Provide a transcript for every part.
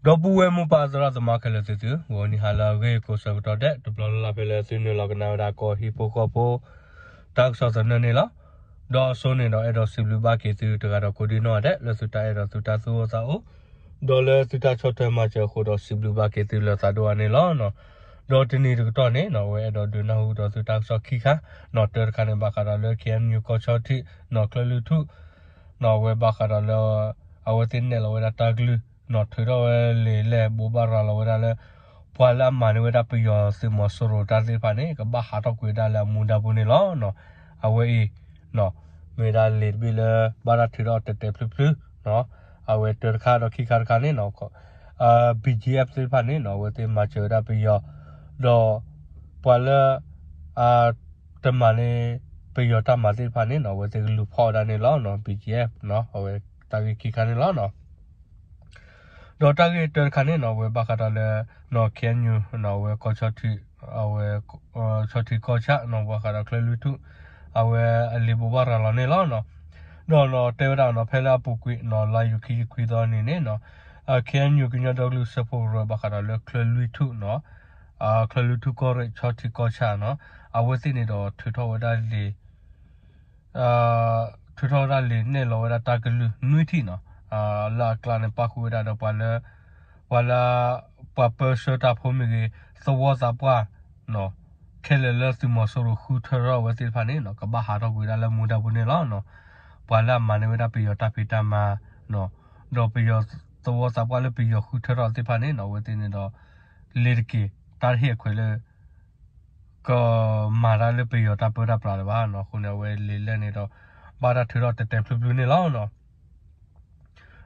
ဒီပုၢ်ဝဲၢ်မိၢ်ပၢ်သရၣ်သမါခဲလၢာ်သ့ၣ်သုဧၢ, ဂီၤနံၤဟါလၢအဂ့ၤကိးဆၢကတီၢ်ဒဲး တဘျီလၢ်လၢ်ဖဲလၢသုနုာ်လီၤကနၣ်ဝဲဒၣ်ကီၢ်ဟံၣ်ဖိဃီဖိ တၢ်ကစီၣ်သနၢၣ်န့ၣ်လီၤ. ဒီးအစိန့ၣ်ဒီးအဲၣ်ဒိးစံးဘျုးဘၣ်က့ၤသုတဂၤဒီးကိးဒံနီၢ်ဂၤဒဲး လၢသုတၢ်အဲၣ်ဒိးသုတၢ်သူၣ်အိၣ်သးအိၣ် ဒီးလၢသုတၢ်ဆီၣ်ထွဲမၤစၢၤအဃိဒီးစံးဘျုးဘၣ်က့ၤသုလၢသးဒိၣ်အါန့ၣ်လီၤ. ဒီးတနံၤတကတီၢ်န့ၣ် အဝဲအဲၣ်ဒိးဒုးနၢ်ဟူဒီးသုတၢ်ကစီၣ်ခံခါ, နီၣ်တၢတခါန့ၣ် ဘၣ်ဃးဒီးလၢ ခ့ၣ်အဲၣ်ယူၣ် ကီၢ်ဆီထံး နီၣ်ချၢၣ်လွံၢ်ထူၣ် နီၣ်အဝဲဘၣ်ဃးဒီးလၢ အဝဲသ့ၣ်နဲၣ်လီၤဝဲဒၣ်တၢ်ကလုၢ် နီၣ်ထုးထီၣ်ဝဲလံာ်လဲၢ်ဘိးဘၣ်ရၤလီၤဝဲဒၣ်လၢ ပှၤလၢအမၤန့ၢ်ဝဲဒၣ်ပယီၤသုးမီၤစိရိၤတၢ်သ့ၣ်တဖၣ်န့ၣ် ကဘၣ်ဟးထီၣ်ကွံာ်ဝဲဒၣ်လၢအမူဒါပူၤန့ၣ်လီၤ. အဝဲအံၤ မ့ၢ်ဝဲဒၣ်လံာ်တဘ့ၣ်လၢ ဘၣ်တၢ်ထုးထီၣ်တဲာ်တဲာ်ဖျုးဖျုး အဝဲတၢတခါဒီးခံခါတခါန့ၣ် ဘံၣ်ကၠံၣ်အဲၣ်သ့ၣ်တဖၣ်န့ၣ် အဝဲသ့ၣ်မၤစၢၤဝဲဒၣ်ပယီၤ ဒီး ပှၤလၢ တမၤန့ၢ် ပယီၤတၢ်မၤသ့ၣ်တဖၣ်န့ၣ် အဝဲသ့ၣ်ကလူၤဖီၣ်ဝဲဒၣ်န့ၣ်လီၤ. ဘံၣ်ကၠံၣ်အဲၣ် အဝဲတၢ်ဂ့ၢ်ခံခါန့ၣ်လီၤ. ဒီးတၢ်ဂ့ၢ်တၢတခါန့ၣ် အဝဲဘၣ်ဃးဒီးလၢ ခ့ၣ်အဲၣ်ယူၣ် အဝဲကီၢ်ဆီထံး အဝဲ ဆီထံးကီၢ်ဆၣ် ဘၣ်ဃးဒီးချၢၣ်လွံၢ်ထူၣ် အဝဲအလံာ်ဘိးဘၣ်ရၤလီၤန့ၣ်လီၤ. ဒီးတဲဝဲဒၣ်နီၣ် ဖဲလၢအပူၤကွံာ်နီၣ် လါယူၤခံဆံခွံသီနံၤန့ၣ်နီၣ် ခ့ၣ်အဲၣ်ယူၣ် ကညီဒီကလုာ်စၢဖှိၣ်ကရၢ ဘၣ်ဃးဒီးလၢချၢၣ်လွံၢ်ထူၣ်နီၣ် ချၢၣ်လွံၢ်ထူၣ်ကီၢ်ရ့ၣ် ဆီထံးကီၢ်ဆၣ်နီၣ် အဝဲသ့ၣ်န့ၣ်ဒီးထုးထီၣ်ဝဲဒၣ်လံာ် ထုးထီၣ်ဝဲဒၣ်လံာ်နဲၣ်လီၤဝဲဒၣ်တၢ်ကလုၢ်နွံထံၣ်နီၣ် လၢအကျါန့ၣ်ပၣ်ဃုာ်ဝဲဒၣ်ဒီးပှၤလၢ ပှၤလၢ ပှၤပၢဆှၢတၢ်ဖိမ့ၢ်ဂ့ၤ သဝီသးပှၢ် ခဲလၢာ်လၢသုးမီၤစိရိၤဃုထၢထီၣ်အဝဲသ့ၣ်တဖၣ်န့ၣ် ကဘၣ်ဟးထီၣ်ကွံာ်ဝဲဒၣ်လၢမူဒါပူၤန့ၣ်လီၤ. ပှၤလၢအမၤန့ၢ်ဝဲဒၣ်ပယီၤတၢ်ဖံးတၢ်မၤ ဒီးပယီၤသဝီသးပှၢ်လၢပယီၤဃုထၢထီၣ်သ့ၣ်တဖၣ်န့ၣ် အဝဲသ့ၣ်န့ၣ်ဒီး လ့ၤတက့ၤ တၢ်တဟ့ၣ်အခွဲးလၢ ကမၤတၢ်လၢပယီၤတၢ်ပၢတၢ်ပြးလၢၤဘၣ်နီၣ်. အဃိန့ၣ် အဝဲလံာ်လဲၢ်န့ၣ်ဒီး ဘၣ်တၢ်ထုးထီၣ်တဲာ်တဲာ်ဖျုးဖျုးန့ၣ်လီၤ.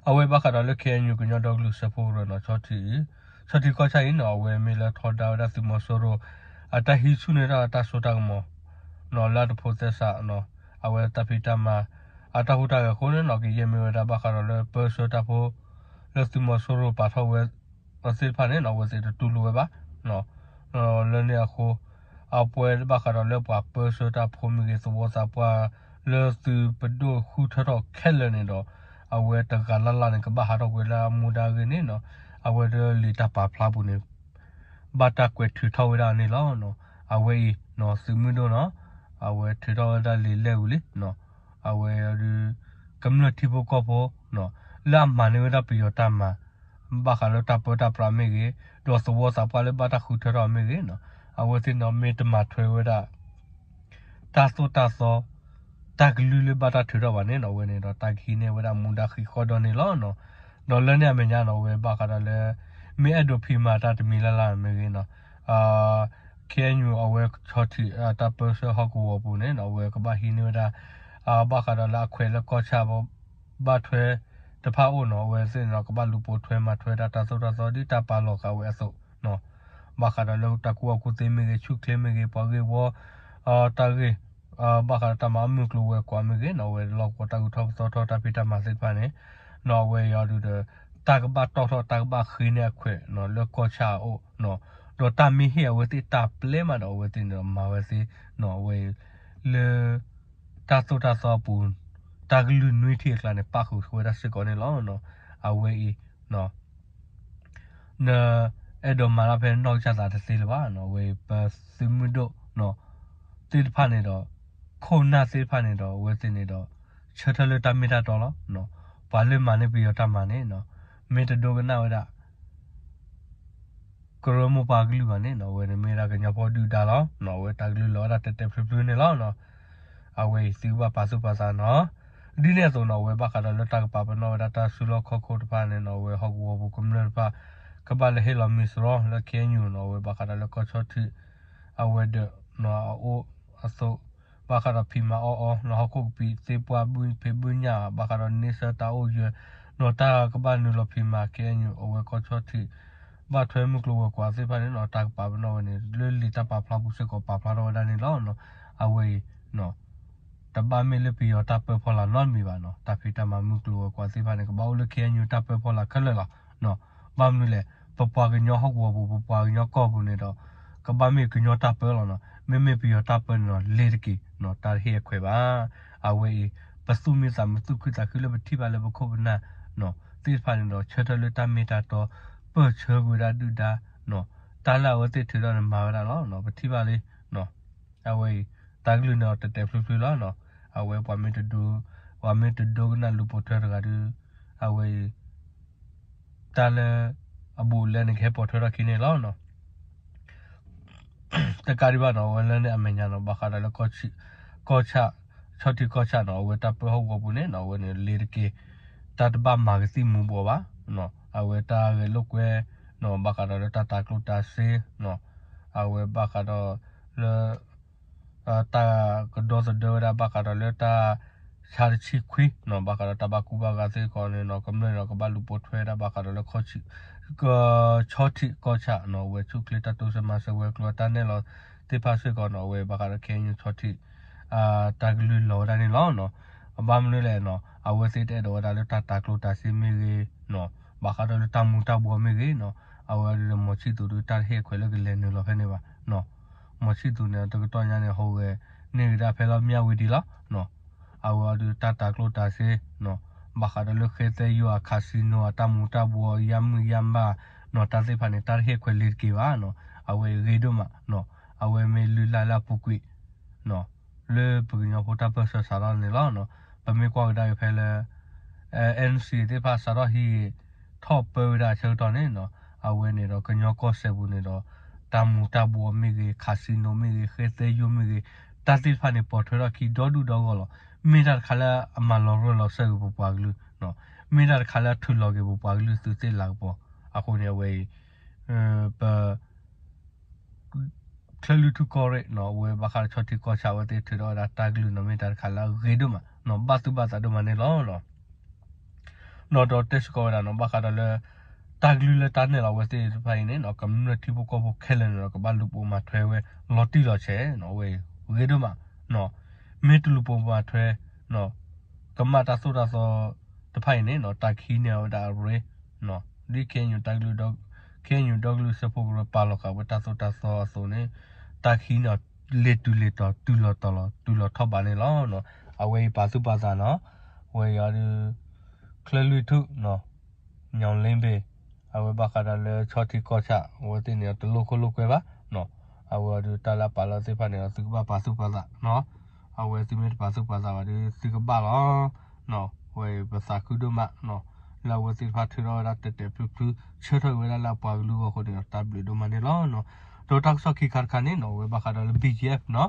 အဝဲဘၣ်ဃးဒီးလၢ ခ့ၣ်အဲၣ်ယူၣ် ကညီဒီကလုာ်စၢဖှိၣ်ကရၢနီၣ် ဆီထံး ဆီထံးကီၢ်ဆၣ်အံၤနီၣ် အဝဲမ့ၢ်လၢထီဒါဝဲဒၣ်သုးမီၤစိရိၤ အတၢ်ဟံးဆူၣ်န့ၢ်တၢ်တၢ်စိတၢ်ကမီၤ နီၣ်လၢအတဖိးသဲစး အဝဲတၢ်ဖံးတၢ်မၤ အတၢ်ဟူးတၢ်ဂဲၤအဃိန့ၣ်နီၣ် ကယဲၢ်မ့ၢ်ဝဲဒၣ်ဘၣ်ဃးဒီးလၢပၢဆှၢတၢ်ဖိ လၢသုးမီၤစိရိၤပာ်ထီၣ်ဝဲ အသ့ၣ်တဖၣ်န့ၣ်နီၣ် အဝဲသ့ၣ်တတူၢ်လိာ်ဝဲဘၣ် လၢန့ၣ်အဃိ အပှဲၤဘၣ်ဃးဒီးလၢပှၤပၢဆှၢတၢ်ဖိမ့ၢ်ဂ့ၤ သဝီသးပှၢ် လၢသုးပဒိၣ်ဃုထၢထီၣ်ခဲလၢာ်န့ၣ်ဒီး အဝဲတဂၤလၢ်လၢ်န့ၣ် ကဘၣ်ဟးထီၣ်ကွံာ်လၢအမူဒါအဂ့ၢ်န့ၣ်နီၣ် အဝဲဒၣ်လံာ်တၢ်ပာ်ဖျါပူၤန့ၣ် ဘၣ်တၢ်ကွဲးထုးထီၣ်ဝဲဒၣ်န့ၣ်လီၤ. အဝဲအံၤ သုးမုၢ်ဒိၣ်နီၣ် အဝဲထုးထီၣ်ဝဲဒၣ်လံာ်လဲၢ်ဝံၤလံ အဝဲ ကမျၢၢ်ထံဖိကီၢ်ဖိ လၢအမၤန့ၢ်ဝဲဒၣ်ပယီၤတၢ်မၤ ဘၣ်ဃးလၢတၢ်ပၢတၢ်ပြးမ့ၢ်ဂ့ၤ ဒီးသဝီသးပှၢ်လၢဘၣ်တၢ်ဃုထၢထီၣ်မ့ၢ်ဂ့ၤ အဝဲသ့ၣ်န့ၣ်မ့ၢ်တမၤထွဲဝဲဒၣ် တၢ်သိၣ်တၢ်သီ တၢ်ကလုၢ်လၢဘၣ်တၢ်ထုးထီၣ်ဘၣ်န့ၣ်နီၣ် အဝဲန့ၣ်ဒီးတၢ်ကဟံးန့ၢ်ဝဲဒၣ်မူဒါဃံးဃီဒီးန့ၣ်လီၤ. ဒီးလၢန့ၣ်အမဲာ်ညါနီၣ် အဝဲဘၣ်ဃးဒီးလၢ မ့ၢ်အဲၣ်ဒိးဖံးမၤတၢ်တမံၤလၢ်လၢ်မ့ၢ်ဂ့ၤနီၣ် ခ့ၣ်အဲၣ်ယူၣ် အဝဲဆီထံးတၢ်ပၢဆှၢဟီၣ်ကဝီၤပူၤန့ၣ်နီၣ် အဝဲကဘၣ်ဟံးန့ၢ်ဝဲဒၣ် ဘၣ်ဃးဒီးလၢအခွဲးလၢကီၢ်ဆၣ် ဘၣ်ထွဲတဖၣ်အိၣ်နီၣ် အဝဲသ့ၣ်န့ၣ်ဒီး ကဘၣ်လူၤပိာ်ထွဲမၤထွဲဒၣ်တၢ်သိၣ်တၢ်သီဒ်တၢ်ပာ်လီၤဃာ်ဝဲအသိး ဘၣ်ဃးဒီးလၢတၢ်ကူၣ်ဘၣ်ကူၣ်သ့မ့ၢ်ဂ့ၤ ဆူၣ်ချ့မ့ၢ်ဂ့ၤ ပှၤဂ့ၢ်ဝီ တၢ်ဂ့ၢ် ဘၣ်ဃးဒီးတၢ်မၤအီၣ်မုၢ်ကျိၤဝဲၤကွာ်မ့ၢ်ဂ့ၤနီၣ် အဝဲလီၢ်ကဝီၤတၢ်ဂုၤထီၣ်ပသီထီၣ်တၢ်ဖံးတၢ်မၤသ့ၣ်တဖၣ်န့ၣ် နီၣ် အဝဲအံၤအီၤဒုးဒီး တၢ်ကဘၣ်တီၣ်ထီၣ် တၢ်ကဘၣ်ဃ့န့ၢ်အခွဲးနီၣ် လၢကီၢ်ဆၣ်အအိၣ်နီၣ် ဒီးတၢ်မ့ၢ်ဟ့ၣ်အဝဲသ့ၣ်တၢ်ပျဲမးဒီး အဝဲသ့ၣ်န့ၣ်ဒီးမၤဝဲသ့နီၣ် အဝဲအံၤ လၢ တၢ်သိၣ်တၢ်သီအပူၤ တၢ်ကလုၢ်နွံထံၣ်အကျါန့ၣ် ပၣ်ဃုာ်ဝဲဒၣ်စ့ၢ်ကီးန့ၣ်လီၤ. အဝဲအံၤ နအဲၣ်ဒိးမၤတၢ်ဖဲနီၢ်ကစၢ်သးတသ့လၢၤဘၣ်နီၣ် အဝဲအံၤ ပသုးမုၢ်ဒိၣ်နီၣ် သ့ၣ်တဖၣ်န့ၣ်ဒီး ခိၣ်နၢ်သ့ၣ်တဖၣ်န့ၣ်ဒီး အဝဲသ့ၣ်န့ၣ်ဒီး ဆၢထၢၣ်လၢတၢ်မ့ၢ်တၢ်တီလီၤ. ပှၤလၢမၤန့ၢ်ပယီၤတၢ်မၤန့ၣ်နီၣ် မ့ၢ်တဒိကနၣ်ဝဲဒၣ် ကရၢမိၢ်ပှၢ်ကလုၢ်ဘၣ်န့ၣ်နီၣ် အဝဲန့ၣ်မ့ၢ်ဝဲဒၣ်ကညီဖိဒုၣ်ဒါလီၤ. အဝဲတၢ်ကလုၢ်လီၤဝဲဒၣ်တဲာ်တဲာ်ဖျုးဖျုးန့ၣ်လီၤ. အဝဲအံၤသုကဘၣ်ပာ်သူၣ်ပာ်သးနီၣ် ဒ်န့ၣ်အသိးနီၣ် အဝဲဘၣ်ဃးဒီးလၢတၢ်ကပာ်ပနီၣ်ဝဲဒၣ်တၢ်စုလီၢ်ခီၣ်ခိၣ်တဖၣ်န့ၣ်နီၣ် အဝဲဟီၣ်ကဝီၤပူၤကမျၢၢ်တဖၣ် ကဘၣ်လဲၤဟ့ၣ်လီၤမံၤစရီလၢ ခ့ၣ်အဲၣ်ယူၣ်နီၣ် အဝဲဘၣ်ဃးဒီးလၢကီၢ်ဆီထံး အဝဲဒီး အအိၣ်အသိး ဘၣ်ဃးဒီးဖံးမၤအီၣ်အီနီၣ် ဟီၣ်ခိၣ်ကပံာ်သ့ပှၢ်ဘုဖံးဘုညၣ် ဘၣ်ဃးဒီးန့ဆၢတၢ်အိၣ်ယၢၤ နီၣ်တၢ်ကဘၣ်နုာ်လီၤဖံးမၤ ခ့ၣ်အဲၣ်ယူၣ် အဝဲကီၢ်ဆီထံး ဘၣ်ထွဲမုၢ်ကျိၤဝဲၤကွာ်သ့ၣ်တဖၣ်န့ၣ်နီၣ် တၢ်ကပာ်ပနီၣ်ဝဲန့ၣ် လၢလံာ်တၢ်ပာ်ဖျါပူၤစ့ၢ်ကီးပာ်ဖျါထီၣ်ဝဲဒၣ်န့ၣ်လီၤ. အဝဲအံၤ တဘၣ်မ့ၢ်လၢပယီၤတၢ်ပၢဖီလာ်နီတမံၤဘၣ်နီၣ် တၢ်ဖံးတၢ်မၤမုၢ်ကျိၤဝဲၤကွာ်သ့ၣ်တဖၣ်န့ၣ် ကဘၣ်အိၣ်လၢ ခ့ၣ်အဲၣ်ယူၣ် တၢ်ပၢဖီလာ်ခဲလၢာ်လီၤ. ဘၣ်မနုၤလဲၣ် ပပှၤကညီဟီၣ်ကဝီၤပူၤ ပပှၤကညီကီၢ်ပူၤန့ၣ်ဒီး ကဘၣ်မ့ၢ်ကညီတၢ်ပၢလီၤနီၣ် မ့မ့ၢ်ပယီၤတၢ်ပၢန့ၣ်ဒီး လ့ၤတက့ၤနီၣ် တၢ်တဟ့ၣ်အခွဲးဘၣ်. အဝဲအံၤ ပသူၣ်မံသးမုာ်သူၣ်ခုသးခုလၢပထံၣ်ဘၣ်လၢပခိၣ်ပနၢ်နီၣ် သ့ၣ်တဖၣ်န့ၣ်ဒီး ဆၢထၢၣ်လၢတၢ်မ့ၢ်တၢ်တီ ပၢၢ်ဆၢကွံာ်ဝဲဒၣ်ဒုၣ်ဒါ, တၢ်လၢအဝဲသ့ၣ်ထုးထီၣ်န့ၣ်မၤဝဲဒၣ်လီၤ. ပထံၣ်ဘၣ်လံ, အဝဲအံၤ တၢ်ကလုၢ်န့ၣ်တဲာ်တဲာ်ဖျုးဖျုးလီၤ. အဝဲပှၤမ့ၢ်တဒိ, ပှၤမ့ၢ်တဒိကနၣ်လူၤပိာ်ထွဲတဂၤဒီး အဝဲအံၤ တၢ်လၢအဘူးအလဲန့ၣ်ကဟဲပိာ်ထွဲထီၣ်ခံန့ၣ်လီၤ. တကးဒံးဘၣ်နီၤ အဝဲလၢန့ၣ်အမဲာ်ညါနီၤ ဘၣ်ဃးဒီးလၢ ကီၢ်ဆၣ်, ဆီထံကီၢ်ဆၣ်နီၤ အဝဲတၢ်ပၢဟီၣ်ကဝီၤပူၤန့ၣ်နီၤ အဝဲန့ၣ်လ့ၤတက့ၢ် တၢ်တဘၣ်မၤကသံၣ်မူၤဘှီးဘၣ်. အဝဲတၢ်ဂဲၤလိာ်ကွဲနီၤ ဘၣ်ဃးဒီးလၢတၢ်တၤကျိၣ်တၤစ့နီၤ အဝဲဘၣ်ဃးဒီးလၢ တၢ်ကဒီသဒၢဝဲဒၣ်ဘၣ်ဃးဒီးလၢတၢ် ဆါတဆံခွံနီၤ ဘၣ်ဃးဒီးတၢ်ဘၣ်ကူဘၣ်ဂာ်သ့ၣ်တဖၣ်န့ၣ်နီၤ ကမျၢၢ်န့ၣ်ဒီးကဘၣ်လူၤပိာ်ထွဲဝဲဒၣ်ဘၣ်ဃးဒီးလၢ ဆီထံကီၢ်ဆၣ်နီၤ အဝဲဆူၣ်ချ့တၢ်တိစၢၤမၤစၢၤဝဲၤကျိၤ တၢ်နဲၣ်လီၤသ့ၣ်တဖၣ်စ့ၢ်ကီးနီၤ အဝဲဘၣ်ဃးဒီး ခ့ၣ်အဲၣ်ယူၣ် ဆီထံ တၢ်ကလုၢ်လီၤဝဲဒၣ်န့ၣ်လီၤ. ဘၣ်မနုၤလဲၣ်နီၤ အဝဲသ့ၣ်တအဲၣ်ဒိးဝဲဒၣ်လၢတၢ်တၤကျိၣ်တၤစ့မ့ၢ်ဂ့ၤနီၤ ဘၣ်ဃးဒီးလၢတၢ်မူၤတၢ်ဘှီးမ့ၢ်ဂ့ၤနီၤ အဝဲဒီး မီၤဆံၣ်သူးဒီးတၢ်တဟ့ၣ်ခွဲးလၢကလဲၤနုာ်လီၤဖဲန့ၣ်ဘၣ်. မီၤဆံၣ်သူးန့ၣ် တကတီၢ်ညါန့ၣ် ဟူးဂဲၤန့ၢ်ကဒါဖဲလၢမၠၣ်ဝတံၤလီၤ. အဝဲအီၤဒီးတၢ်တၤကျိၣ်တၤစ့နီၤ ဘၣ်ဃးဒီးလၢဃဲသဲယိၤအ casino အတၢ်မူၤတၢ်ဘှီး ယါမုၣ်ယါဘၣ်နီၤ တၢ်သ့ၣ်တဖၣ်န့ၣ် တၢ်တဟ့ၣ်ခွဲးလ့ၤတက့ၢ်ဘၣ်နီၤ အဝဲအံၤဂ့ၤဒိၣ်မးနီၤ အဝဲမ့ၢ်လုၢ်လၢ်လၢအပူၤကွံာ်နီၤ လၢပကညီဖိတၢ်ပၢၢ်ဆၢစးထီၣ်န့ၣ်လီၤ. ပမ့ၢ်ကွၢ်ကဒါက့ၤဖဲလၢ NCA သ့ၣ်တဖၣ်စးထီၣ်ဟံးဂ့ၤထီၣ်ပၢဝဲဒၣ်အဆၢကတီၢ်န့ၣ်နီၤ အဝဲန့ၣ်ဒီးကညီကီၢ်စဲၣ်ပူၤန့ၣ်ဒီး တၢ်မူၤတၢ်ဘှီးမ့ၢ်ဂ့ၤ casino မ့ၢ်ဂ့ၤ ဃဲသဲယိၤမ့ၢ်ဂ့ၤ တၢ်သ့ၣ်တဖၣ်န့ၣ် ပိာ်ထွဲထီၣ်ခံဒီဒူၣ်ဒီဂီၢ်လီၤ. မ့ၢ်တၢ်တခါလၢအမၤလီၤရၢၢ်လီၤစၢ်က့ၤပပှၤကလုာ်, မ့ၢ်တၢ်တခါလၢအထုးလီၤက့ၤပပှၤကလုာ်သုးသ့ၣ်လၤကပီၤ, အဃိန့ၣ်အဝဲအံၤ ပ ချၢၣ်လွံၢ်ထူၣ်ကီၢ်ရ့ၣ်နီၤ အဝဲဘၣ်ဃးဒီးဆီထံကီၢ်ဆၣ် အဝဲသ့ၣ်ထုးထီၣ်ဝဲဒၣ်တၢ်ကလုၢ်နီၤ မ့ၢ်တၢ်တခါလၢအဂ့ၤဒိၣ်မးနီၤ ဘၣ်သူၣ်ဘၣ်သးဒိၣ်မးန့ၣ်လီၤ. နီၤဒီးတဲစ့ၢ်ကီးဝဲဒၣ်နီၤ ဘၣ်ဃးဒီးလၢ တၢ်ကလုၢ်လၢတၢ်နဲၣ်လီၤအဝဲသ့ၣ်တဖၣ်အံၤန့ၣ်နီၤ ကမျၢၢ်ထံဖိကီၢ်ဖိခဲလၢာ်န့ၣ်ဒီး ကဘၣ်လူၤပိာ်မၤထွဲဝဲလီၤတံၢ်လီၤဆဲးနီၤ အဝဲအံၤဂ့ၤဒိၣ်မးနီၤ မ့ၢ်တလူၤပိာ်မၤထွဲနီၤ ကမၣ်တၢ်သိၣ်တၢ်သီတဖၣ်အံၤန့ၣ်နီၤ တၢ်ကဟံးန့ၢ်ဝဲဒၣ်အရ့နီၤ ဒ် ခ့ၣ်အဲၣ်ယူၣ် တၢ်ကလုၢ်ဒီ ခ့ၣ်အဲၣ်ယူၣ် ဒီကလုာ်စၢဖှိၣ်ကရၢပာ်လီၤဃာ်ဝဲတၢ်သိၣ်တၢ်သီအသိးန့ၣ် တၢ်ကဟံးန့ၢ်လ့ၤတုၤလ့ၤတီၤ တုၤလီၤတီၤလီၤ တုၤလီၤထီၣ်ဘးန့ၣ်လီၤ. အဝဲအံၤပာ်သူၣ်ပာ်သးနီၤ အဝဲအံၤအီၤဒီး ချၢၣ်လွံၢ်ထူၣ်နီၤ ညောင်လင်းပင် အဝဲဘၣ်ဃးဒီးလၢဆီထံကီၢ်ဆၣ် အဝဲသ့ၣ်န့ၣ်ဒီးတလိၣ်ခိၣ်လိၣ်ကွဲဘၣ်နီၤ အဝဲအီၤဒီးတၢ်လၢအပာ်လီၤသ့ၣ်တဖၣ်န့ၣ်ဒီး သုကဘၣ်ပာ်သူၣ်ပာ်သးနီၤ အဝဲသုမ့ၢ်တပာ်သူၣ်ပာ်သးဘၣ်ဒီး သုကဘၣ်လီၤ အဝဲပသးခုဒိၣ်မးနီၤ လၢအဝဲသ့ၣ်တဖၣ်ထုးထီၣ်ဝဲဒၣ်တဲာ်တဲာ်ဖျုးဖျုး ဆၢထၢၣ်က့ၤဝဲဒၣ်လၢအပှၤကလုာ်အဂီၢ်အဃိန့ၣ်ဒီး တၢ်ဘျုးဒိၣ်မးန့ၣ်လီၤ. ဒီးတၢ်ကစီၣ်ခံခါတခါန့ၣ်နီၤ အဝဲဘၣ်ဃးဒီးလၢ BGF နီၤ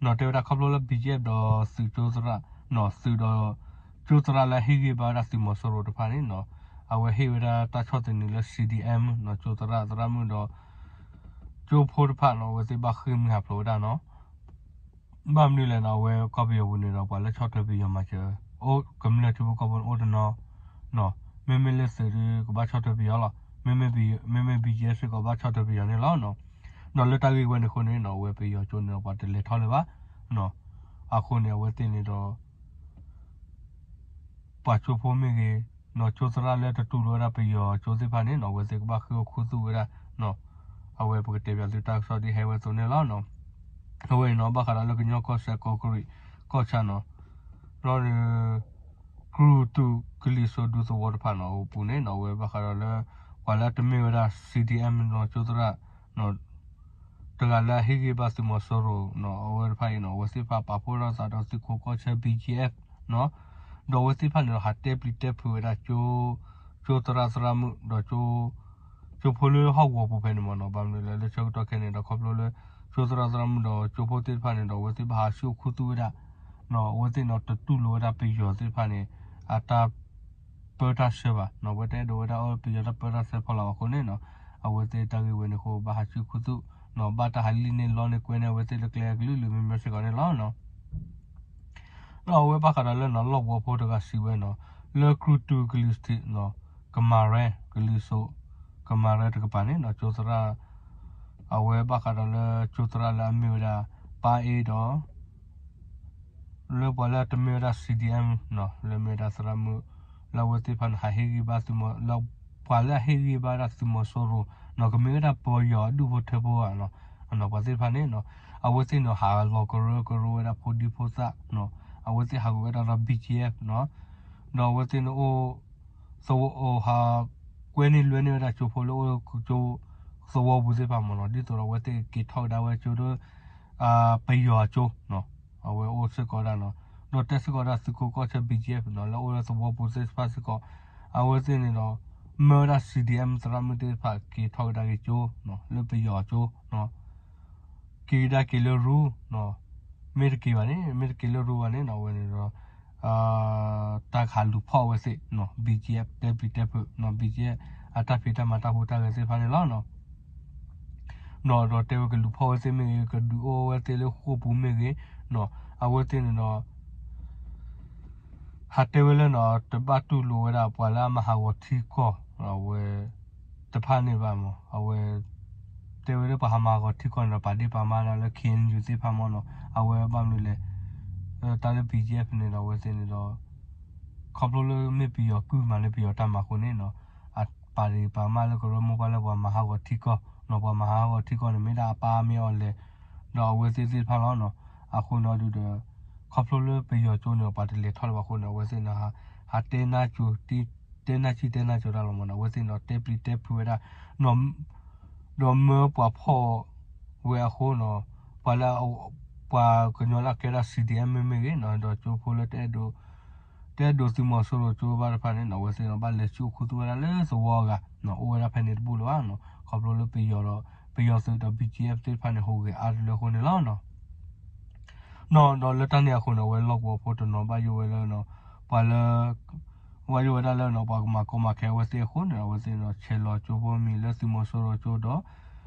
နီၤ တဲဝဲဒၣ်ခီဖျိလၢ BGF ဒီးသုးကၠိသရၣ်နီၤ သုးဒီးကၠိသရၣ်လၢအဟ့ၣ်ဂံၢ်ဘါဝဲဒၣ်သုးမီၤစိရိၤတဖၣ်န့ၣ်နီၤ အဝဲဟ့ၣ်ဝဲဒၣ်တၢ်ဆီၣ်သနံးလၢ CDM နီၤ ကၠိသရၣ်သရၣ်မုၣ်ဒီး ကၠိဖိတဖၣ်နီၤ အဝဲသ့ၣ်ဘၣ်ဃ့ၢ်မှံဟးဖျိးဝဲဒၣ်နီၤ ဘၣ်မနုၤလဲၣ်နီၤ အဝဲကီၢ်ပယီၤပူၤန့ၣ်ဒီး ပှၤလၢဆီၣ်ထွဲပယီၤမၤစၢၤ အိၣ်ကမျၢၢ်ထံဖိကီၢ်ဖိန့ၣ်အိၣ်တနီၤနီၤ မ့မ့ၢ်လၢသုးဒီးကဘၣ်ဆီၣ်ထွဲပယီၤလီၤ မ့မ့ၢ် မ့မ့ၢ် BGF စ့ၢ်ကီးဘၣ်ဆီၣ်ထွဲပယီၤန့ၣ်လီၤနီၤ ဒီးလၢတၢ်ဂ့ၢ်ဝဲန့ၣ်အဃိန့ၣ်နီၤ အဝဲပယီၤကၠိန့ၣ်ဒီးပှၤတလဲၤထီၣ်လၢၤဘၣ်နီၤ အဃိန့ၣ် အဝဲသ့ၣ်န့ၣ်ဒီး ပှၤကၠိဖိမ့ၢ်ဂ့ၤနီၤ ကၠိသရၣ်လၢတတူၢ်လိာ်ဝဲဒၣ်ပယီၤကၠိသ့ၣ်တဖၣ်န့ၣ်နီၤ အဝဲသ့ၣ်ကဘၣ်ဃ့ၢ်အိၣ်ခူသူၣ်ဝဲဒၣ်နီၤ အဝဲပကတဲပၠးသုတၢ်ကစီၣ်ဒ်ဟဲဝဲအသိးန့ၣ်လီၤနီၤ အဝဲအံၤနီၤ ဘၣ်ဃးဒီးလၢကညီကီၢ်စဲၣ်ကီးကရံးကီၢ်ဆၣ်နီၤ ဒီး ကြူၢ်တူၢ်ကလံၤစိးဒူသဝီတဖၣ်နီၤ အပူၤန့ၣ်နီၤ အဝဲဘၣ်ဃးဒီးလၢ ပှၤလၢတမ့ၢ်ဝဲဒၣ် CDM နီၤ ကၠိသရၣ်နီၤ တဂၤလၢအဟ့ၣ်ဂံၢ်ဘါသုးမီၤစိရိၤနီၤ အဝဲတဖၣ်အံၤနီၤ အဝဲသ့ၣ်တဖၣ်ပာ်ဖှိၣ်ထီၣ်သးဒီးသုးခိးကီၢ်ဆၢ BGF နီၤ ဒီးအဝဲသ့ၣ်တဖၣ်န့ၣ်ဒီး ဟးတဲပျံၤတဲဖုးဝဲဒၣ် ကၠိသရၣ်သရၣ်မုၣ်ဒီး ကၠိဖိလၢဟီၣ်ကဝီၤပူၤဖဲန့ၣ်မ့ၢ်နီၤ ဘၣ်မနုၤလဲၣ် လၢဆၢကတီၢ်ခဲအံၤန့ၣ်ဒီး ခီဖျိလၢ ကၠိသရၣ်သရၣ်မုၣ်ဒီးကၠိဖိသ့ၣ်တဖၣ်န့ၣ်ဒီး အဝဲသ့ၣ်ဘၣ်ဟးဆှၢအိၣ်ခူသူၣ်ဝဲဒၣ် အဝဲသ့ၣ်နီၤတတူၢ်လိာ်ဝဲဒၣ်ပယီၤသ့ၣ်တဖၣ်န့ၣ် အတၢ်ပၢတၢ်ဆှၢဘၣ်နီၤ အဝဲတအဲၣ်ဒိးဝဲဒၣ်အီၣ်ပယီၤတၢ်ပၢတၢ်ဆှၢဖီလာ်အဃိန့ၣ်နီၤ အဝဲသ့ၣ်တၢ်ဂ့ၢ်ဝဲန့ၣ်အဃိ ဘၣ်ဟးဆှၢအိၣ်ခူသူၣ်နီၤ ဘၣ်တၢ်ဟးလံၣ်န့ၢ်လီန့ၢ်ကွဲန့ၢ် အဝဲသ့ၣ်လၢကျဲကလုာ်လုာ်မံၤမံၤစ့ၢ်ကီးန့ၣ်လီၤနီၤ ဒီးအဝဲဘၣ်ဃးဒီးလၢနီၤ လီၢ်ကဝီၤဖိတဂၤစံးဝဲနီၤ လၢကြူၢ်တူၢ်ကလံၤထံးနီၤ ကမၤရဲ ကလံၤစိး ကမၤရဲတကပၤန့ၣ်နီၤ ကၠိသရၣ် အဝဲဘၣ်ဃးဒီးလၢကၠိသရၣ်လၢအမ့ၢ်ဝဲဒၣ် ပၢ်အ့ဒီး လၢပှၤလၢတမ့ၢ်ဝဲဒၣ် CDM နီၤ လၢမ့ၢ်ဝဲဒၣ်သရၣ်မုၣ် လၢအဝဲသ့ၣ်တဖၣ်န့ၣ် ဟးဟ့ၣ်ဂံၢ်ဘါသုးမီၤ လၢပှၤလၢအဟ့ၣ်ဂံၢ်ဘါဒၣ်သုးမီၤစိရိၤနီၤ ကမ့ၢ်ဝဲဒၣ်ပယီၤအဒူၣ်ဖိထၢဖိဧါနီၤ အနီၤပှၤသ့ၣ်တဖၣ်န့ၣ်နီၤ အဝဲသ့ၣ်န့ၣ်ဟးလီၤကရၢကရိဝဲဒၣ်ဖိဒံဖိသၣ်နီၤ အဝဲသ့ၣ်ဟးဂီၤဝဲဒၣ်ဒီး BGF နီၤ ဒီးအဝဲသ့ၣ်န့ၣ်အိၣ် သဝီအိၣ်ဟး ကွဲန့ၢ်လွဲန့ၢ်ဝဲဒၣ်ကၠိဖိလၢအိၣ်ကၠိသဝီပူၤသ့ၣ်တဖၣ်မ့ၢ်နီၤ, ဒ်သိးဒီးအဝဲသ့ၣ်က့ၤထီၣ်ကဒါဝဲကၠိဒီး ပယီၤအကၠိနီၤ, အဝဲအိၣ်စ့ၢ်ကီးဝဲဒၣ်နီၤ, ဒီးတဲစ့ၢ်ကီးဝဲဒၣ်သုးခိးကီၢ်ဆၢ ဘံၣ်ကၠံၣ်အ့ၣ်ဖ် နီၤ လၢအိၣ်လၢသဝီပူၤသ့ၣ်တဖၣ်စ့ၢ်ကီး, အဝဲသ့ၣ်န့ၣ်ဒီး မၢဝဲဒၣ် စံၣ်ဒံၣ်အဲၣ် သရၣ်မုၣ်သ့ၣ်တဖၣ်က့ၤထီၣ်ကဒါက့ၤကၠိနီၤ, လၢပယီၤအကၠိနီၤ က့ၤကဒါက့ၤလၢရူနီၤ, မ့ၢ်တက့ၤဘၣ်န့ၣ် မ့ၢ်တက့ၤလၢရူဘၣ်န့ၣ်နီၤ အဝဲန့ၣ်ဒီး တၢ်ကဟးလူၤဖီၣ်အဝဲသ့ၣ်နီၤ, ဘံၣ်ကၠံၣ်အ့ၣ်ဖ် တဲပျံၤတဲဖုးနီၤ, ဘံၣ်ကၠံၣ်အ့ၣ်ဖ် အတၢ်ဖံးတၢ်မၤတၢ်ဟူးတၢ်ဂဲၤသ့ၣ်တဖၣ်န့ၣ်လီၤနီၤ. နီၤ ဒီးတဲဝဲကလူၤဖီၣ်ဝဲသ့ၣ်မ့ၢ်ဂ့ၤ ကဒုးအိၣ်ဝဲသ့ၣ်လၢဃိာ်ပူၤမ့ၢ်ဂ့ၤနီၤ, အဝဲသ့ၣ်န့ၣ်ဒီး ဟးတဲဝဲလၢနီၤ တဘၣ်တူၢ်လိာ်ဝဲဒၣ်ပှၤလၢအမၤဟးဂီၤထံကီၢ် အဝဲ တဖၣ်န့ၣ်ဘၣ်မး အဝဲ တဲဝဲလၢပှၤဟးမၤဟးဂီၤထံကီၢ်န့ၣ်ဒီး ပာ်ဒ့ၣ်ပာ်မါဒၣ်လၢ ခ့ၣ်အဲၣ်ယူၣ်သ့ၣ်တဖၣ်မ့ၢ်နီၤ, အဝဲဘၣ်မနုၤလဲၣ်, တၢ်လၢ ဘံၣ်ကၠံၣ်အ့ၣ်ဖ် န့ၣ်ဒီး အဝဲသ့ၣ်န့ၣ်ဒီး ခီဖျိလၢမ့ၢ်ပယီၤကုၢ်မၤလၢပယီၤတၢ်မၤအဃိန့ၣ်နီၤ, အပာ်ဒ့ၣ်ပာ်မါလၢကရၢမိၢ်ပှၢ်လၢပှၤမၤဟးဂီၤထံကီၢ်နီၤ, ပှၤမၤဟးဂီၤထံကီၢ်န့ၣ် မ့ၢ်ဒၣ်အပၢ်မ့ၢ်အီၤလဲၣ်, ဒီးအဝဲသ့ၣ်သ့ၣ်တဖၣ်လီၤနီၤ, အဃိန့ၣ်ဒုးဒီး ခီဖျိလၢပယီၤကၠိန့ၣ် ပှၤတလဲၤထီၣ်လၢၤဘၣ်အဃိန့ၣ် အဝဲသ့ၣ်န့ၣ် ဟးတဲနၢ်ကၠိ တဲနၢ်ကၠံၣ်တဲနၢ်ကၠိတၢ်လီၤမ့ၢ်နီၤ, အဝဲသ့ၣ်န့ၣ်ဒီး တဲပျံၤတဲဖုးဝဲဒၣ် ဒီးမၢပှၤဖီၣ်ဝဲအဃိနီၤ, ပှၤလၢ ပှၤကညီလၢအကဲဒၣ် စံၣ်ဒံၣ်အဲၣ်ဖ် မ့ၢ်ဂ့ၤနီၤ, ဒီးကၠိဖိလၢ တအဲၣ်ဒိးသုးမီၤစိရိၤကၠိဘၣ်တဖၣ်န့ၣ်နီၤ, အဝဲသ့ၣ်န့ၣ် ဘၣ်လဲၤဆူၣ်အိၣ်ခူသူၣ်ဝဲဒၣ်လၢသဝီအဂၤ, အိၣ်ဝဲဒၣ်ဖဲန့ၣ်တဘူၣ်လၢၤဘၣ်နီၤ, ခီဖျိလၢပယီၤဒီး ပယီၤသုးဒီး ဘံၣ်ကၠံၣ်အ့ၣ်ဖ် သ့ၣ်တဖၣ်န့ၣ် ဟူးဂဲၤအါတလၢအဃိန့ၣ်လီၤနီၤ. နီၤ ဒီးလၢတၢ်န့ၣ်အဃိန့ၣ် အဝဲလီၢ်ကဝီၤဖိတနီၤဘၣ်ယိၣ်ဝဲလၢနီၤ, ပှၤလၢ ဘၣ်ယိၣ်ဝဲဒၣ်လၢနီၤ ပှၤကမၤကီမၤခဲအဝဲသ့ၣ်အဃိန့ၣ် အဝဲသ့ၣ်န့ၣ်ဒီး ဆဲးလီၤကၠိဖိမံၤလၢသုးမီၤစိရိၤကၠိဒီး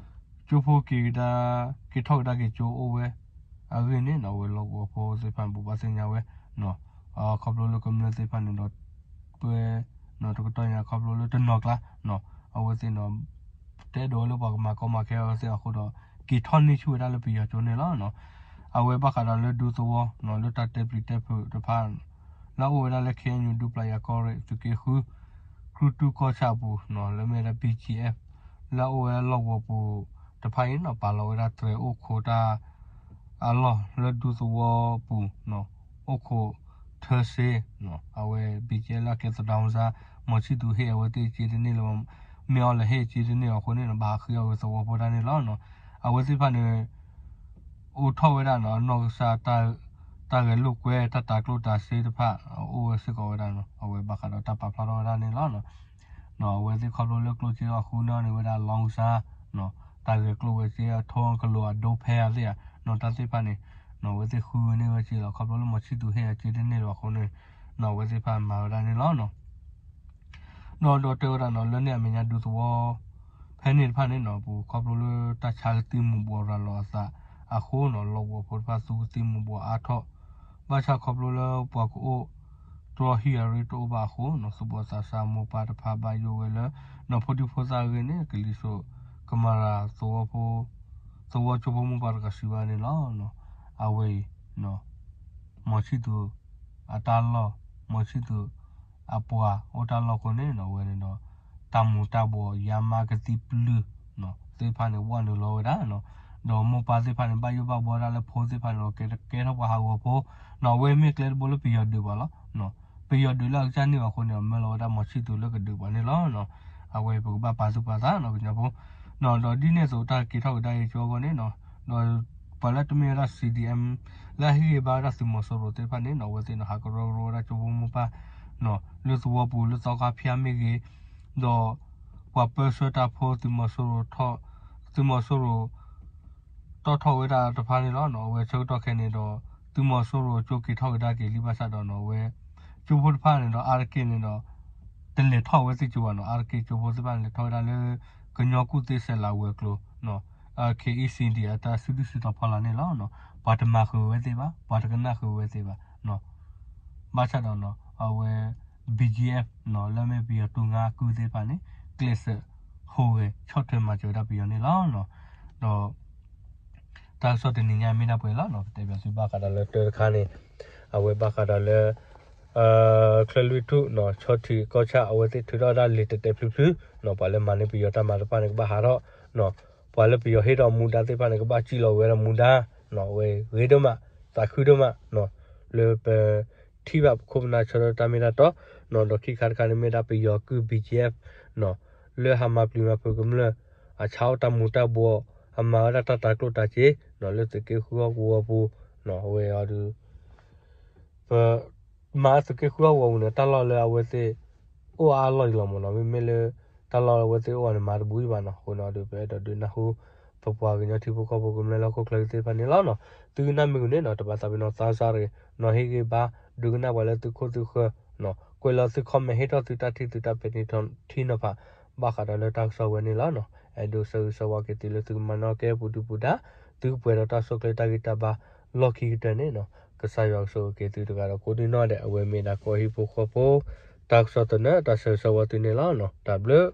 ကၠိဖိက့ၤကဒါ က့ၤထီၣ်ကဒါက့ၤကၠိအိၣ်ဝဲအဂ့ၢ်န့ၣ်နီၤ, အဝဲလီၢ်ကဝီၤဖိသ့ၣ်တဖၣ်န့ၣ် ဘိးဘၣ်သ့ၣ်ညါဝဲနီၤ, ခီဖျိလၢကမျၢၢ်သ့ၣ်တဖၣ်န့ၣ်ဒီး ပှဲၤနီၤ တကတီၢ်ညါခီဖျိလၢတနီၤကျါနီၤ, အဝဲသ့ၣ်န့ၣ် တအဲၣ်ဒိးလၢပှၤကမၤကီမၤခဲအဝဲသ့ၣ်အဃိဒီး က့ၤထီၣ်န့ၢ်ဆူၣ်ဝဲဒၣ်လၢပယီၤကၠိန့ၣ်လီၤနီၤ. အဝဲဘၣ်ဃးဒီးလၢဒူသဝီနီၤ လၢတၢ်တဲပျံၤတဲဖုးတဖၣ် လၢအအိၣ်ဝဲဒၣ်လၢ ခ့ၣ်အဲၣ်ယူၣ် ဒူပျၢ်ယၤကီၢ်ရ့ၣ် သုးက့ဃု ကြုၢ်တူၢ်ကီၢ်ဆၣ်အပူၤနီၤ လၢမ့ၢ်ဝဲဒၣ် ဘံၣ်ကၠံၣ်အ့ၣ်ဖ် လၢအအိၣ်ဝဲဒၣ်လီၢ်ကဝီၤပူၤတဖၣ်အံၤနီၤ ပာ်လီၤဝဲဒၣ်တြဲၤအိၣ်ခိးတၢ်အလီၢ်လၢဒူသဝီပူၤနီၤ အိၣ်ခိးထၢစ့နီၤ အဝဲ ဘံၣ်ကၠံၣ်အ့ၣ်ဖ် လၢအကဲသဒါကီၢ်စၢ် မီၤဆံၣ်သူးဟ့ၣ်အဝဲသ့ၣ်စ့တန့ၢ်လၢၤဘၣ် မ့ၢ်အီၤလဲၤဟ့ၣ်စ့တန့ၢ်အဃိန့ၣ်နီၤ ဘၣ်ဟးဃ့အီၣ်ဝဲသဝီဖိတၢ်န့ၣ်လီၤနီၤ. အဝဲသ့ၣ်တဖၣ်န့ၣ် အိၣ်ထီၣ်ဝဲဒၣ်နီၤ နီၢ်ကစၢ် တၢ်ဂဲၤလိာ်ကွဲ တၢ်တၤကျိၣ်တၤစ့တဖၣ် အိၣ်ဝဲစ့ၢ်ကီးဝဲဒၣ်နီၤ အဝဲဘၣ်ဃးဒီးတၢ်ပာ်ဖျါထီၣ်ဝဲဒၣ်န့ၣ်လီၤ. အဝဲသ့ၣ်ခီဖျိလၢကျိၣ်စ့အဃုန့ၢ်န့ၢ်ဝဲဒၣ် နီၢ်ကစၢ် တၢ်ဂဲၤကျိာ်ဝဲစ့အထိကလိာ်အဒိဖဲအသ့ၣ်ဧါ နီၢ်တၢ်သ့ၣ်တဖၣ်န့ၣ် နီၢ်အဝဲသ့ၣ်ဃုန့ၢ်ဝဲစ့လီၤ ခီဖျိလၢမီၤဆံၣ်သူးဟ့ၣ်အစ့တန့ၢ်လၢၤဘၣ်အဃိန့ၣ် နီၢ်အဝဲသ့ၣ်တဖၣ်မၤဝဲဒၣ်န့ၣ်လီၤ. နီၢ်ဒီးတဲဝဲဒၣ်နီၤ လၢန့ၣ်အမဲာ်ညါဒူသဝီ ဖဲန့ၣ်တဖၣ်န့ၣ်နီၤ ပူၤခီဖျိလၢတၢ်ဆါကသံၣ်မူၤဘှီးရၤလီၤအသးအဃိနီၤ လီၢ်ကဝီၤဖိတဖၣ်သူကသံၣ်မူၤဘှီးအါထီၣ် ဘၣ်ဆၣ်ခီဖျိလၢပှၤကအိၣ်တြီဟံၣ်အရ့တအိၣ်ဘၣ်အဃိနီၤ သူၣ်ဘီၣ်သးစၢ်မိၢ်ပၢ်တဖၣ်ဘၣ်ယိၣ်ဝဲလၢ နီၢ်ဖိဒံဖိသၣ်အဂ့ၢ်န့ၣ် ကလံၤစိးကမၤရၤ သဝီကၠိဖိမိၢ်ပၢ်တဂၤစံးဘၣ်န့ၣ်လီၤ. အဝဲအံၤ မီၤဆံၣ်သူးအတၢ်လီၢ် မီၤဆံၣ်သူးအပှၤအိၣ်တၢ်လီၢ်အဃိန့ၣ်နီၤ အဝဲန့ၣ်ဒီး တၢ်မူၤတၢ်ဘှီး ယါမါကသံၣ်ပျုၢ်သ့ၣ်တဖၣ်န့ၣ် ဝဲနုာ်လီၤဝဲဒၣ်နီၤ ဒီးမိၢ်ပၢ်သ့ၣ်တဖၣ်န့ၣ် ဘၣ်ယိၣ်ဘၣ်ဘှီဒၣ်လၢဖိသ့ၣ်တဖၣ်န့ၣ်ဒီး ကဲထီၣ်ပှၤဟးဂီၤဖိနီၤ အဝဲမ့ၢ်ကျဲတဘိလၢပယီၤဒုးပှၤလီၤ. ပယီၤဒုးလၢအကစၢ်န့ၢ်ဘၣ်အဃိန့ၣ် မၢလီၤဝဲဒၣ်မီၤဆံၣ်သူးလၢကဒုးပှၤန့ၣ်လီၤ. အဝဲပကဘၣ်ပာ်သူၣ်ပာ်သးနီၤ ကညီဖိ ဒီးဒ်န့ၣ်အသိး တၢ်က့ၤထီၣ်ကဒါက့ၤကၠိအဂီၢ်န့ၣ်နီၤ ဒီးပှၤလၢတမ့ၢ်ဝဲဒၣ် စံၣ်ဒံၣ်အဲၣ်ဖ် လၢအဟ့ၣ်ဂံၢ်ဘါဝဲဒၣ်သုးမီၤစိရိၤသ့ၣ်တဖၣ်န့ၣ်နီၤ အဝဲသ့ၣ်န့ၣ် ဟးကရၢကရိဝဲဒၣ်ကၠိဖိမိၢ်ပၢ် လၢသဝီပူၤလၢသီခါဖၠါမ့ၢ်ဂ့ၤ ဒီးပှၤပၢဆှၢတၢ်ဖိ သုးမီၤစိရိၤထီၣ် သုးမီၤစိရိၤ တီၣ်ထီၣ်ဝဲဒၣ်တဖၣ်န့ၣ်လီၤ. အဝဲဆၢကတီၢ်ခဲအံၤန့ၣ်ဒီး သုးမီၤစိရိၤကၠိက့ၤထီၣ်ကဒါက့ၤလံဘၣ်ဆၣ်ဒီးနီၤ အဝဲ ကၠိဖိတဖၣ်န့ၣ်ဒီး အါတက့ၢ်န့ၣ်ဒီး တလဲၤထီၣ်ဝဲသ့ၣ်ကၠိဘၣ်နီၤ အါတက့ၢ်ကၠိဖိသ့ၣ်တဖၣ်န့ၣ် လဲၤထီၣ်ဝဲဒၣ်လၢ ကညီကူၣ်သ့စဲးလၤဝဲၤကျိၤ ခ့ၣ်အံၣ်စံၣ်ဒံၣ် အတၢ်စုဒုၣ်စုတီၤဖီလာ်န့ၣ်လီၤ. ပှၤတမၤဃုာ်ဝဲသ့ၣ်ဘၣ် ပှၤတကနၣ်ဃုာ်ဝဲသ့ၣ်ဘၣ် ဘၣ်ဆၣ်ဒီးနီၤ အဝဲ ဘံၣ်ကၠံၣ်အ့ၣ်ဖ် နီၤ လၢမ့ၢ်ပယီၤတူၢ်ငါကုၢ်သ့ၣ်တဖၣ်န့ၣ် ကျဲးစၢးဟူးဂဲၤဆီၣ်ထွဲမၤစၢၤဝဲဒၣ်ပယီၤန့ၣ်လီၤ. ဒီး တၢ်ကစီၣ်တနံၤညါမ့ၢ်ဒၣ်ပှဲၤလီၤနီၤ ပတဲဘၣ်သုဘၣ်ဃးဒီးလၢတၢတခါန့ၣ် အဝဲဘၣ်ဃးဒီးလၢ ချၢၣ်လွံၢ်ထူၣ်နီၤ ဆီထံးကီၢ်ဆၣ် အဝဲသ့ၣ်ထုးထီၣ်ဝဲဒၣ်လံာ်တဲာ်တဲာ်ဖျုးဖျုးနီၤ ပှၤလၢမၤန့ၢ်ပယီၤတၢ်မၤတဖၣ်န့ၣ် ကဘၣ်ဟးထီၣ်နီၤ ပှၤလၢပယီၤဟ့ၣ်ထီၣ်မူဒါသ့ၣ်တဖၣ်န့ၣ် ကဘၣ်စံၣ်လီၤဝဲဒၣ်မူဒါနီၤ အဝဲဂ့ၤဒိၣ်မး သးခုဒိၣ်မးနီၤ လၢပ ထံၣ်ဘၣ်ပခိၣ်ပနၢ်ဆၢထၢၣ်တၢ်မ့ၢ်တၢ်တီနီၤ ဒီးခံခါတခါန့ၣ်မ့ၢ်ဒၣ်ပယီၤကုၢ် ဘံၣ်ကၠံၣ်အ့ၣ်ဖ် နီၤ လၢဟးမၤပျံၤမၤဖုးကမျၢၢ်, အဆါအီၣ်တၢ်မူၤတၢ်ဘှီး, အမၤဝဲဒၣ်တၢ်တၤကျိၣ်တၤစ့ လၢသုးက့ဃုဟီၣ်ကဝီၤပူၤ, အဝဲအီၤဒုး ပမၤသုးက့ဃုဟီၣ်ကဝီၤပူၤန့ၣ် တၢ်လီၢ်လၢအဝဲသ့ၣ်အိၣ်အါအလီၢ်အံၤလီၤမ့ၢ်နီၤ, မ့မ့ၢ်လၢ တၢ်လီၢ်လၢအဝဲသ့ၣ်အိၣ်အီၤန့ၣ် မၤတဘူးအံၤဘၣ်နီၤ. အဃိန့ၣ်ဒီး ပအဲၣ်ဒိးဒုးနၢ်ဟူ ပပှၤကညီထံဖိကီၢ်ဖိကမျၢၢ်လၢဟီၣ်ခိၣ်ချၢသ့ၣ်တဖၣ်န့ၣ်လီၤနီၤ. သုကနၣ်မ့ၢ်ဂ့ၤန့ၣ်နီၤ တဘၣ်သးပ့ၤနီၣ်သးစၢ်တဂ့ၤနီၤ, ဟ့ၣ်ဂံၢ်ဘါ ဒုးကနၣ်ပှၤလၢသုခိၣ်သုဃၢၤနီၤ, ကွဲးလီၤသု comment ဟ့ၣ်ထီၣ်သုတၢ်ထံၣ်သုတၢ်ပဲာ်န့ၢ်ထံနီၤဖး ဘၣ်ဃးဒီးလၢတၢ်ကစီၣ်ဝဲန့ၣ်လီၤနီၤ. အဲၣ်ဒိးဆၢဂ့ၤဆၢဝါက့ၤသုလၢသုကမၤနၢၤကဲပူၤဒုပူၤဒါ, သုကပှဲၤဒီးတၢ်ဆိၣ်ကျၢၤတၢ်ဂံၢ်တၢ်ဘါလီၢ်ခံကတၢၢ်န့ၣ်နီၤ, ကစၢ်ယွၤကဆိၣ်ဂ့ၤက့ၤသုတဂၤဒီးကိးဒံနီၢ်ဒဲး အဝဲမ့ၢ်ဒၣ်ကီၢ်ဟံၣ်ဖိဃီဖိ တၢ်ကစီၣ်သနၢၣ်တၢ်ဆၢဂ့ၤဆၢဝါသုန့ၣ်လီၤနီၤ. တၢ်ဘျုး